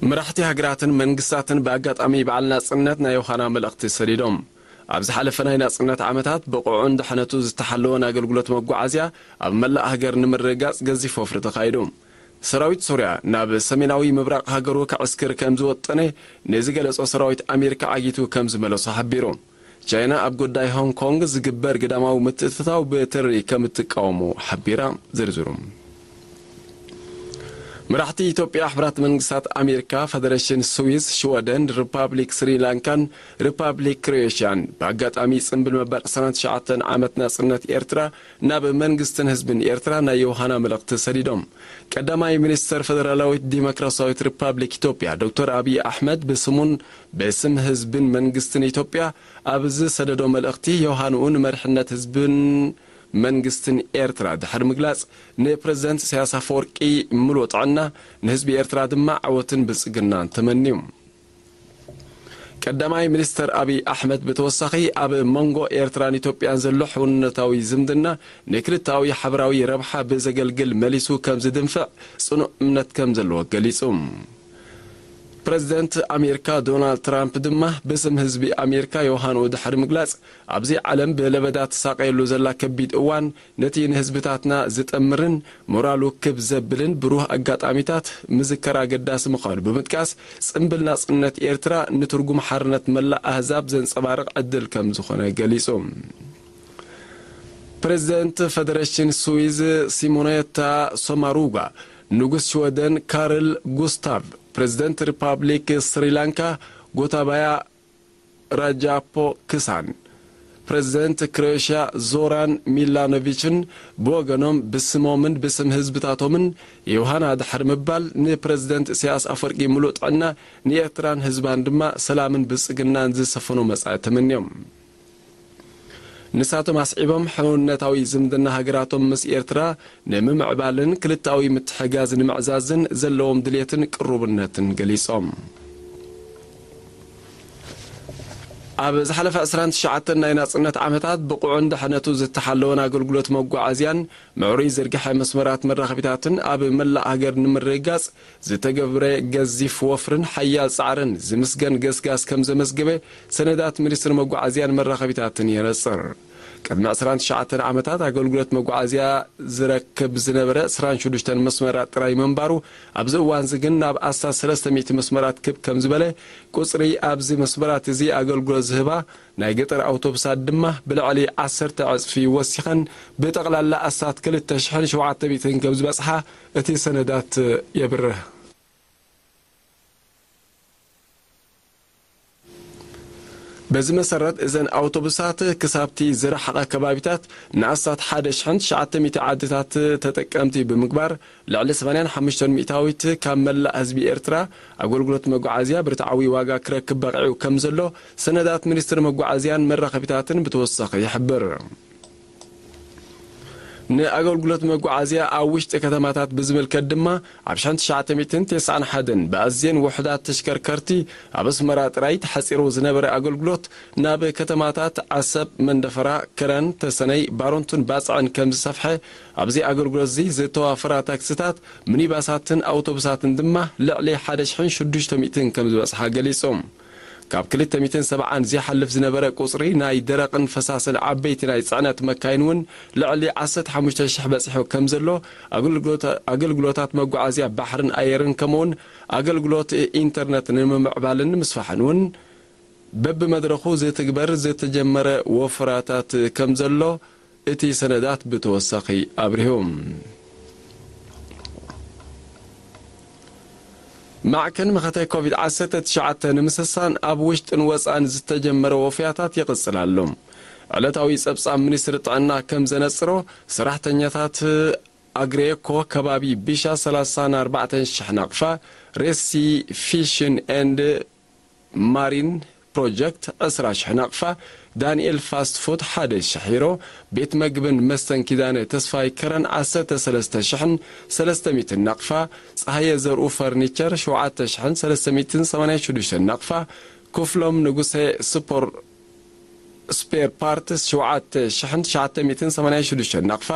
መራሕቲ ሃገራትን መንግስታትን ብኣጋጣሚ በዓል ናጽነት ናይ ዮሃና መልእኽቲ ሰዲዶም። ኣብ ዝሓለፈ ናይ ናጽነት ዓመታት ብቑዕን ድሕነቱ ዝተሓለወን ኣገልግሎት መጓዓዝያ ኣብ መላእ ሃገር ንምርግጋጽ ገዚፍ ወፍሪ ተኻይዱ። ሰራዊት ሶርያ ናብ ሰሜናዊ ምብራቕ ሃገሩ ክዕስክር ከም ዝወጠነ ንዝገለጾ ሰራዊት ኣሜሪካ ዓጊቱ ከም ዝመለሶ ሓቢሩ። ቻይና ኣብ ጉዳይ ሆንግ ኮንግ ዝግበር ግዳማዊ ምትእትታው ብትሪ ከም እትቃወሞ ሓቢራ። ዝርዝሩ። መራሕቲ ኢትዮጵያ፣ ሕቡራት መንግስታት ኣሜሪካ፣ ፈደሬሽን ስዊስ፣ ሽወደን፣ ሪፓብሊክ ስሪላንካን ሪፓብሊክ ክሮኤሽያን ብኣጋጣሚ ጽንብል መበል ዕስራን ትሽዓተን ዓመት ናጽነት ኤርትራ ናብ መንግስትን ህዝብን ኤርትራ ናይ ዮሃና መልእኽቲ ሰዲዶም። ቀዳማይ ሚኒስተር ፈደራላዊት ዲሞክራሲያዊት ሪፓብሊክ ኢትዮጵያ ዶክተር ኣብይ ኣሕመድ ብስሙን ብስም ህዝብን መንግስትን ኢትዮጵያ ኣብ ዝሰደዶ መልእኽቲ፣ ዮሃንኡ ንመሪሕነት ህዝብን መንግስትን ኤርትራ ድሕሪ ምግላጽ፣ ንፕረዚደንት ኢሳያስ ኣፈወርቂ ምሉእ ጥዕና፣ ንህዝቢ ኤርትራ ድማ ዓወትን ብልጽግናን ተመንዩ። ቀዳማይ ሚኒስተር ኣብይ ኣሕመድ ብተወሳኺ፣ ኣብ መንጎ ኤርትራን ኢትዮጵያን ዘሎ ሕውነታዊ ዝምድና ንክልተኣዊ ሓበራዊ ረብሓ ብዘገልግል መሊሱ ከም ዝድንፍዕ ጽኑዕ እምነት ከም ዘለዎ ገሊጹ። ፕረዚደንት ኣሜሪካ ዶናልድ ትራምፕ ድማ ብስም ህዝቢ ኣሜሪካ ዮሃንኡ ድሕሪ ምግላጽ፣ ኣብዚ ዓለም ብለበዳ ትሳቐየሉ ዘላ ከቢድ እዋን፣ ነቲ ንህዝብታትና ዝጠምርን ሞራሉ ክብ ዘብልን ብሩህ ኣጋጣሚታት ምዝከር ኣገዳሲ ምዃኑ ብምጥቃስ፣ ጽምብል ናጽነት ኤርትራ ንትርጉም ሓርነት መላእ ኣህዛብ ዘንጸባርቕ ዕድል ከም ዝኾነ ገሊጹ። ፕረዚደንት ፈደሬሽን ስዊዝ ሲሞኔታ ሶማሩጋ፣ ንጉስ ሽወደን ካርል ጉስታቭ፣ ፕረዚደንት ሪፓብሊክ ስሪላንካ ጎታባያ ራጃፖክሳን፣ ፕረዚደንት ክሮኤሽያ ዞራን ሚላኖቪችን ብወገኖም ብስሞምን ብስም ህዝብታቶምን ዮሃና ድሕሪ ምባል፣ ንፕረዚደንት ኢሳያስ ኣፈወርቂ ምሉእ ጥዕና፣ ንኤርትራን ህዝባን ድማ ሰላምን ብልጽግናን ዝሰፈኖ መጻኢ ተመንዮም። ንሳቶም ኣስዒቦም፣ ሕውነታዊ ዝምድና ሃገራቶም ምስ ኤርትራ ንምምዕባልን ክልተኣዊ ምትሕጋዝ ንምዕዛዝን ዘለዎም ድልየትን ቅሩብነትን ገሊጾም። ኣብ ዝሓለፈ ዕስራን ትሽዓተን ናይ ናጽነት ዓመታት፣ ብቑዕን ድሕነቱ ዝተሓለወን ኣገልግሎት መጓዓዝያን ምዕሩይ ዝርግሐ መስመራት መራኸቢታትን ኣብ መላእ ሃገር ንምርግጋጽ ዝተገብረ ገዚፍ ወፍርን ሓያል ጻዕርን ዝምስገን ገስጋስ ከም ዘመዝገበ ሰነዳት ሚኒስትሪ መጓዓዝያን መራኸቢታትን የነጽር። ቅድሚ ዕስራን ትሽዓተን ዓመታት ኣገልግሎት መጓዓዝያ ዝረክብ ዝነበረ ዕስራን ሽዱሽተን መስመራት ጥራይ ምንባሩ፣ ኣብዚ እዋንዚ ግን ናብ ኣስታት ሰለስተ ሚእቲ መስመራት ክብ ከም ዝበለ፣ ቁጽሪ ኣብዚ መስመራት እዚ ኣገልግሎት ዝህባ ናይ ገጠር ኣውቶቡሳት ድማ ብልዕሊ ዓሰርተ ዕጽፊ ወሲኸን ብጠቕላላ ኣስታት ክልተ ሽሕን ሸውዓተ ሚእትን ከም ዝበጽሓ እቲ ሰነዳት የብርህ። በዚ መሰረት፣ እዘን ኣውቶቡሳት ክሳብቲ ዝረሓቐ ከባቢታት ንኣስታት ሓደ ሽሕን ትሽዓተ ሚእቲ ዓድታት ተጠቀምቲ ብምግባር፣ ልዕሊ ሰማንያን ሓሙሽተን ሚእታዊት ካብ መላእ ህዝቢ ኤርትራ ኣገልግሎት መጓዓዝያ ብርትዓዊ ዋጋ ክረክብ በቒዑ ከም ዘሎ ሰነዳት ሚኒስትሪ መጓዓዝያን መራኸቢታትን ብተወሳኺ ይሕብር። ንኣገልግሎት መጓዓዝያ ኣብ ውሽጢ ከተማታት ብዝምልከት ድማ፣ ኣብ ሽሕን ትሽዓተ ሚእትን ተስዓን ሓደን ብኣዝየን ውሑዳት ተሽከርከርቲ ኣብ ኣስመራ ጥራይ ተሓጺሩ ዝነበረ ኣገልግሎት፣ ናብ ከተማታት ዓሰብ፣ መንደፈራ፣ ከረን፣ ተሰነይ፣ ባረንቱን ባጽዕን ከም ዝሰፍሐ፣ ኣብዚ ኣገልግሎት እዚ ዝተዋፈራ ታክሲታት፣ ሚኒባሳትን ኣውቶቡሳትን ድማ ልዕሊ ሓደ ሽሕን ሽዱሽተ ሚእትን ከም ዝበጽሓ ገሊጹ። ካብ ክልተ ሚእትን ሰብዓን ዝሓልፍ ዝነበረ ቁጽሪ ናይ ደረቕን ፈሳስን ዓበይቲ ናይ ጽዕነት መካይን እውን ልዕሊ ዓሰርተ ሓሙሽተ ሽሕ በጺሑ ከም ዘሎ፣ ኣገልግሎታ-፣ ኣገልግሎታት መጓዓዝያ ባሕርን ኣየርን፣ ከምኡውን ኣገልግሎት ኢንተርነት ንምምዕባልን ንምስፋሕን እውን በብመድረኹ ዝትግበር ዝተጀመረ ወፍራታት ከም ዘሎ እቲ ሰነዳት ብተወሳኺ ኣብሪሁ። ማዕከን መኸተ ኮቪድ ዓሰርተ ትሽዓተ ንምስሳን ኣብ ውሽጥን ወጻን ዝተጀመረ ወፍያታት ይቕጽል ኣሎ። ዕለታዊ ጸብጻብ ሚኒስትሪ ጥዕና ከም ዘነጽሮ፣ ሰራሕተኛታት ኣግሬኮ ከባቢ ቢሻ ሰላሳን ኣርባዕተን ሽሕ ናቕፋ፣ ሬሲ ፊሽን ኤንድ ማሪን ፕሮጀክት ዕስራ ሽሕ ናቕፋ፣ ዳንኤል ፋስት ፉድ ሓደ ሽሕ ዩሮ፣ ቤት መግብን መስተን ኪዳነ ተስፋይ ከረን ዓሰርተ ሰለስተ ሽሕን ሰለስተ ሚእትን ናቕፋ፣ ጸሃየ ዘርኡ ፈርኒቸር ሸውዓተ ሽሕን ሰለስተ ሚእትን ሰማንያን ሽዱሽተን ናቕፋ፣ ክፍሎም ንጉሴ ስፖር ስፔር ፓርትስ ሸውዓተ ሽሕን ትሽዓተ ሚእትን ሰማንያን ሽዱሽተን ናቕፋ፣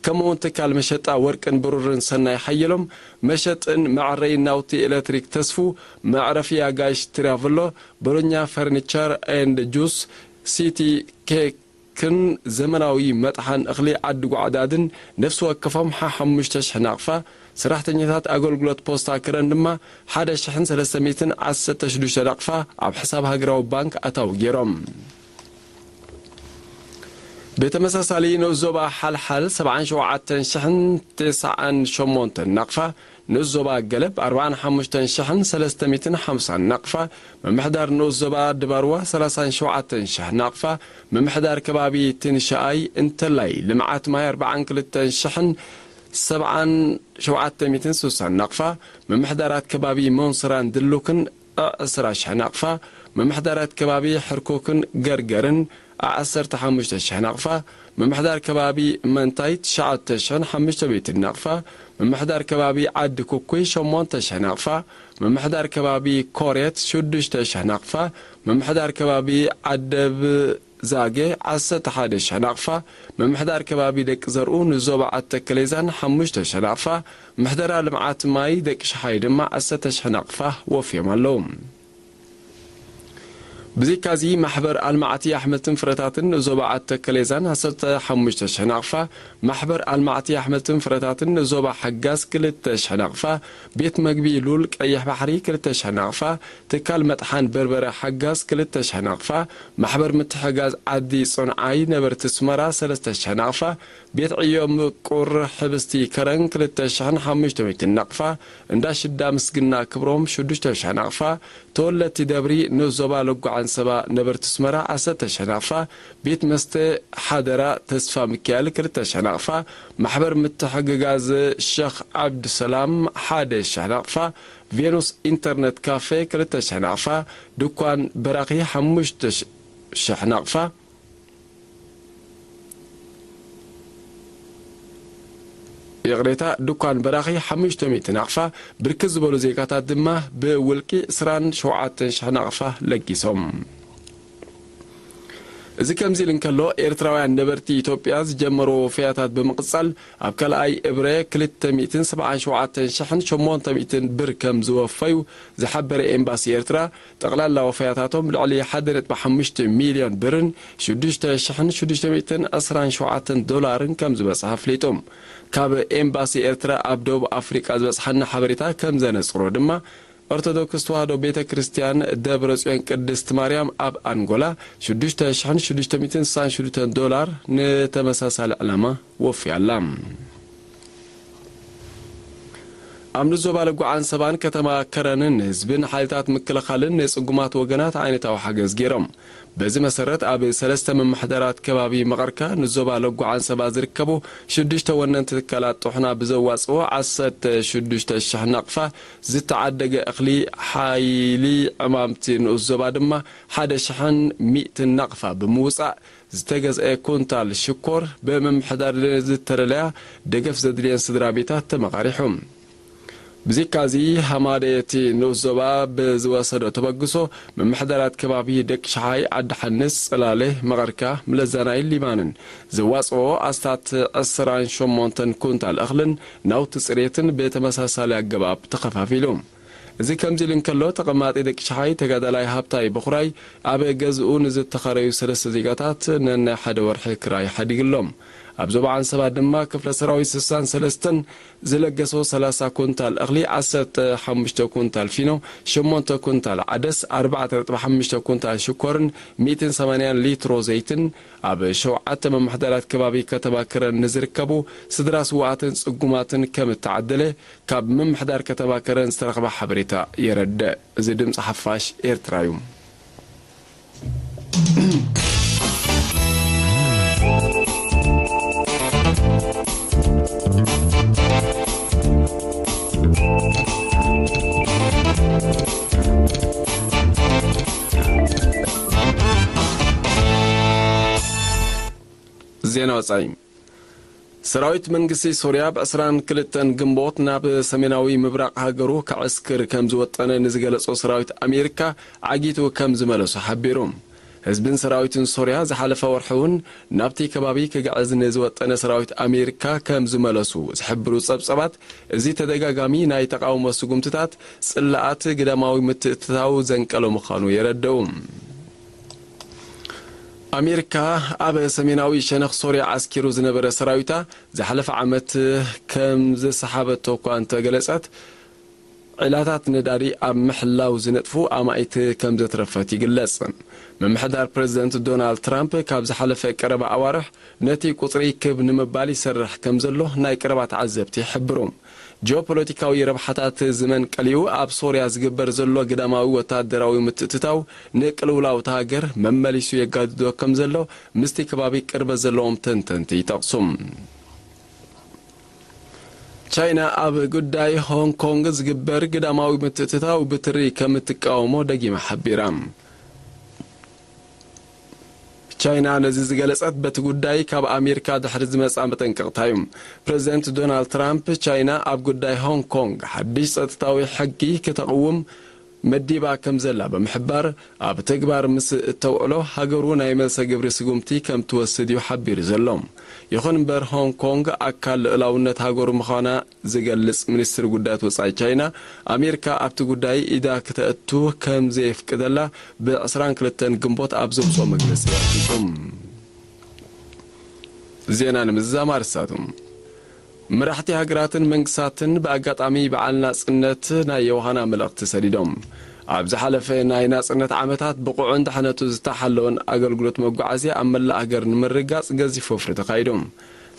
ከምኡውን ትካል መሸጣ ወርቅን ብሩርን ሰናይ ሓየሎም፣ መሸጥን መዐረይን ናውቲ ኤሌክትሪክ ተስፉ፣ መዕረፊ ኣጋይሽ ትራቨሎ፣ ቦሎኛ ፈርኒቸር ኤንድ ጁስ፣ ሲቲ ኬክን ዘመናዊ መጥሓን እኽሊ ዓዲ ጓዕዳድን ነፍሲ ወከፎም ሓሙሽተ ሽሕ ናቕፋ፣ ሰራሕተኛታት ኣገልግሎት ፖስታ ከረን ድማ ሓደ ሽሕን ሰለስተ ሚእትን ዓሰርተ ሽዱሽተ ናቕፋ ኣብ ሕሳብ ሃገራዊ ባንክ ኣታዊ ገይሮም። ብተመሳሳሊ ንኡስ ዞባ ሓልሓል ሰብዓን ሸውዓተን ሽሕን ተስዓን ሸሞንተን ናቕፋ፣ ንኡስ ዞባ ገለብ ኣርባዓን ሓሙሽተን ሽሕን ሰለስተ ሚእትን ሓምሳን ናቕፋ፣ ምምሕዳር ንኡስ ዞባ ድባርዋ ሰላሳን ሸውዓተን ሽሕ ናቕፋ፣ ምምሕዳር ከባቢ ትንሽኣይ እንተላይ ልምዓት ማይ ኣርባዓን ክልተን ሽሕን ሰብዓን ሸውዓተ ሚእትን ስሳን ናቕፋ፣ ምምሕዳራት ከባቢ ሞንስራን ድሉክን ዕስራ ሽሕ ናቕፋ፣ ምምሕዳራት ከባቢ ሕርኩክን ገርገርን ዓሰርተ ሓሙሽተ ሽሕ ናቕፋ፣ ምምሕዳር ከባቢ መንታይ ትሽዓተ ሽሕን ሓሙሽተ ሚእትን ናቕፋ፣ ምምሕዳር ከባቢ ዓዲ ኩኩይ ሸሞንተ ሽሕ ናቕፋ፣ ምምሕዳር ከባቢ ኮሬት ሽዱሽተ ሽሕ ናቕፋ፣ ምምሕዳር ከባቢ ዓደብ ዛጌ ዓሰርተ ሓደ ሽሕ ናቕፋ፣ ምምሕዳር ከባቢ ደቂ ዘርኡ ንዞባ ዓተከሌዛን ሓሙሽተ ሽሕ ናቕፋ፣ ምሕደራ ልምዓት ማይ ደቂ ሸሓይ ድማ ዓሰርተ ሽሕ ናቕፋ ወፍዮም ኣለዉ። ብዘይካዚ ማሕበር ኣልማዕቲ ኣሕምልትን ፍረታትን ንዞባ ዓተከሌዛን ዓሰርተ ሓሙሽተ ሽሕ ናቕፋ፣ ማሕበር ኣልማዕቲ ኣሕምልትን ፍረታትን ንዞባ ሓጋዝ ክልተ ሽሕ ናቕፋ፣ ቤት መግቢ ሉል ቀይሕ ባሕሪ ክልተ ሽሕ ናቕፋ፣ ትካል መጥሓን በርበረ ሓጋዝ ክልተ ሽሕ ናቕፋ፣ ማሕበር ምትሕጋዝ ዓዲ ጾንዓይ ነበርቲ ስመራ ሰለስተ ሽሕ ናቕፋ፣ ቤት ዕዮ ምቁር ሕብስቲ ከረን ክልተ ሽሕን ሓሙሽተ ሚእትን ናቕፋ፣ እንዳ ሽዳ ምስግና ክብሮም ሽዱሽተ ሽሕ ናቕፋ፣ ተወለድቲ ደብሪ ንኡስ ዞባ ለጓ ዓንሰባ ነበርቲ ስመራ ዓሰርተ ሽሕ ናቕፋ፣ ቤት መስተ ሓደራ ተስፋ ሚካኤል ክልተ ሽሕ ናቕፋ፣ ማሕበር ምትሕግጋዝ ሸኽ ዓብዱሰላም ሓደ ሽሕ ናቕፋ፣ ቬኑስ ኢንተርነት ካፌ ክልተ ሽሕ ናቕፋ፣ ድኳን በራኺ ሓሙሽተ ሽሕ ናቕፋ፣ ይቕሬታ፣ ድኳን በራኺ ሓሙሽተ ሚእቲ ናቕፋ፣ ብርክት ዝበሉ ዜጋታት ድማ ብውልቂ ዕስራን ሸውዓተን ሽሕ ናቕፋ ለጊሶም። እዚ ከምዚ ኢሉ እንከሎ፣ ኤርትራውያን ነበርቲ ኢትዮጵያ ዝጀመርዎ ወፈያታት ብምቕጻል፣ ኣብ ካልኣይ እብረ ክልተ ሚእትን ሰብዓን ሸውዓተን ሽሕን ሸሞንተ ሚእትን ብር ከም ዝወፈዩ ዝሓበረ ኤምባሲ ኤርትራ፣ ጠቕላላ ወፈያታቶም ልዕሊ ሓደ ነጥቢ ሓሙሽተ ሚልዮን ብርን ሽዱሽተ ሽሕን ሽዱሽተ ሚእትን ዕስራን ሸውዓተን ዶላርን ከም ዝበጽሐ ኣፍሊጡ። ካብ ኤምባሲ ኤርትራ ኣብ ደቡብ ኣፍሪቃ ዝበጽሓና ሓበሬታ ከም ዘነጽሮ ድማ፣ ኦርቶዶክስ ተዋህዶ ቤተ ክርስቲያን ደብረ ጽዮን ቅድስት ማርያም ኣብ ኣንጎላ ሽዱሽተ ሽሕን ሽዱሽተ ሚእትን ስሳን ሽዱሽተን ዶላር ንተመሳሳሊ ዕላማ ወፍያ ኣላ። ኣብ ንዞባ ለጉዓን ሰባን ከተማ ከረንን ህዝብን ሓይልታት ምክልኻልን ንጽጉማት ወገናት ዓይነታዊ ሓገዝ ገይሮም። በዚ መሰረት ኣብ ሰለስተ ምምሕዳራት ከባቢ መቐርካ ንዞባ ለጉዓን ሰባ ዝርከቡ ሽዱሽተ ወነንቲ ትካላት ጥሑና ብዘዋጽኦ ዓሰርተ ሽዱሽተ ሽሕ ናቕፋ ዝተዓደገ እኽሊ ሓይሊ ዕማምቲ ንኡስ ዞባ ድማ ሓደ ሽሕን ሚእትን ናቕፋ ብምውጻእ ዝተገዝአ ኩንታል ሽኮር ብምምሕዳር ዝተደለያ ደገፍ ዘድልየን ስድራ ቤታት ተመቓሪሑ። ብዚካዚ ሃማደቲ ንኡስ ዞባ ብዝወሰዶ ተበግሶ ምምሕዳራት ከባቢ ደቂ ሸሓይ፣ ዓዲ ሓንስ፣ ጽላለ፣ መቐርካ፣ ምለዛናይ፣ ሊባንን ዘዋጽኦ ኣስታት ዕስራን ሸሞንተን ኩንታል እኽልን ናውቲ ጽሬትን ብተመሳሳሊ ኣገባብ ተኸፋፊሉ። እዚ ከምዚ ኢሉ እንከሎ፣ ተቐማጢ ደቂ ሸሓይ ተጋዳላይ ሃብታይ በኹራይ ኣብ ገዝኡ ንዝተኸረዩ ሰለስተ ዜጋታት ነናይ ሓደ ወርሒ ክራይ ሓዲግሎም። ኣብ ዞባ ዓንሰባ ድማ ክፍለ ሰራዊት ስሳን ሰለስተን ዝለገሶ ሰላሳ ኩንታል እኽሊ፣ ዓሰርተ ሓሙሽተ ኩንታል ፊኖ፣ ሸሞንተ ኩንታል ዓደስ፣ ኣርባዕተ ነጥቢ ሓሙሽተ ኩንታል ሽኮርን ሚእትን ሰማንያን ሊትሮ ዘይትን ኣብ ሸውዓተ መምሕዳራት ከባቢ ከተማ ከረን ንዝርከቡ ስድራ ስውኣትን ጽጉማትን ከም እተዓደለ ካብ ምምሕዳር ከተማ ከረን ዝተረኽበ ሓበሬታ የረድእ። እዚ ድምጺ ሓፋሽ ኤርትራ እዩ። ዜና ወጻኢ። ሰራዊት መንግስቲ ሶርያ ብ ዕስራን ክልተን ግንቦት ናብ ሰሜናዊ ምብራቕ ሃገሩ ከዕስክር ከም ዝወጠነ ንዝገለጾ ሰራዊት ኣሜሪካ ዓጊቱ ከም ዝመለሶ ሓቢሩ። ህዝብን ሰራዊትን ሶርያ ዝሓለፈ ወርሒ እውን ናብቲ ከባቢ ክግዕዝ ንዝወጠነ ሰራዊት ኣሜሪካ ከም ዝመለሱ ዝሕብሩ ጸብጸባት፣ እዚ ተደጋጋሚ ናይ ተቓውሞ ስጉምትታት ጽላኣት ግዳማዊ ምትእትታው ዘንቀሎ ምዃኑ የረድኡ። ኣሜሪካ ኣብ ሰሜናዊ ሸነኽ ሶርያ ዓስኪሩ ዝነበረ ሰራዊታ ዝሓለፈ ዓመት ከም ዝሰሓበቶ እኳ እንተገለጸት፣ ዒላታት ነዳዲ ኣብ ምሕላው ዝነጥፉ ኣማኢት ከም ዘትረፈት ይግለጽ። ምምሕዳር ፕረዚደንት ዶናልድ ትራምፕ ካብ ዝሓለፈ ቀረባ ኣዋርሕ ነቲ ቁጽሪ ክብ ንምባል ይሰርሕ ከም ዘሎ ናይ ቀረባ ተዓዘብቲ ይሕብሩ። ጂኦፖለቲካዊ ረብሓታት ዝመንቀሊኡ ኣብ ሶርያ ዝግበር ዘሎ ግዳማዊ ወታደራዊ ምትእትታው ንቅልውላው እታ ሃገር መመሊሱ የጋድዶ ከም ዘሎ ምስቲ ከባቢ ቅርበት ዘለዎም ተንተንቲ ይጠቕሱ። ቻይና ኣብ ጉዳይ ሆንግ ኮንግ ዝግበር ግዳማዊ ምትእትታው ብትሪ ከም እትቃወሞ ደጊማ ሓቢራ። ቻይና ነዚ ዝገለጸት በቲ ጉዳይ ካብ ኣሜሪካ ድሕሪ ዝመጻ መጠንቀቕታ እዩ። ፕረዚደንት ዶናልድ ትራምፕ ቻይና ኣብ ጉዳይ ሆንግ ኮንግ ሓድሽ ጸጥታዊ ሕጊ ክተቕውም መዲባ ከም ዘላ ብምሕባር፣ ኣብ ተግባር ምስ እተውዕሎ ሃገሩ ናይ መልሰ ግብሪ ስጉምቲ ከም ትወስድ እዩ ሓቢሩ ዘሎ። ይኹን እምበር ሆንግ ኮንግ ኣካል ልኡላውነት ሃገሩ ምዃና ዝገልጽ ሚኒስትሪ ጉዳያት ወጻኢ ቻይና፣ ኣሜሪካ ኣብቲ ጉዳይ ኢዳ ክተእቱ ከም ዘየፍቅደላ ብ22 ግንቦት ኣብ ዘውጽኦ መግለጺ ኣፍሊጡ። ዜና ንምዝዛም ኣርስታቱ። መራሕቲ ሃገራትን መንግስታትን ብኣጋጣሚ በዓል ናጽነት ናይ ዮሃና መልእኽቲ ሰዲዶም። ኣብ ዝሓለፈ ናይ ናጽነት ዓመታት ብቑዕን ድሕነቱ ዝተሓለወን ኣገልግሎት መጓዓዝያ ኣብ መላእ ሃገር ንምርጋጽ ገዚፍ ወፍሪ ተኻይዱ።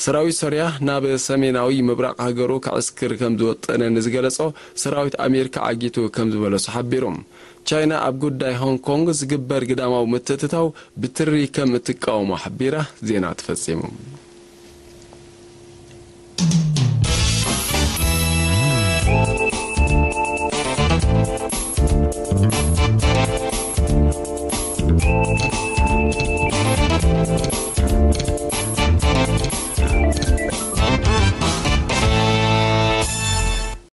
ሰራዊት ሶርያ ናብ ሰሜናዊ ምብራቕ ሃገሩ ክዕስክር ከም ዝወጠነ ንዝገለጾ ሰራዊት ኣሜሪካ ዓጊቱ ከም ዝበለሱ ሓቢሩ። ቻይና ኣብ ጉዳይ ሆንግ ኮንግ ዝግበር ግዳማዊ ምትእትታው ብትሪ ከም እትቃወሞ ሓቢራ። ዜና ተፈጺሙ።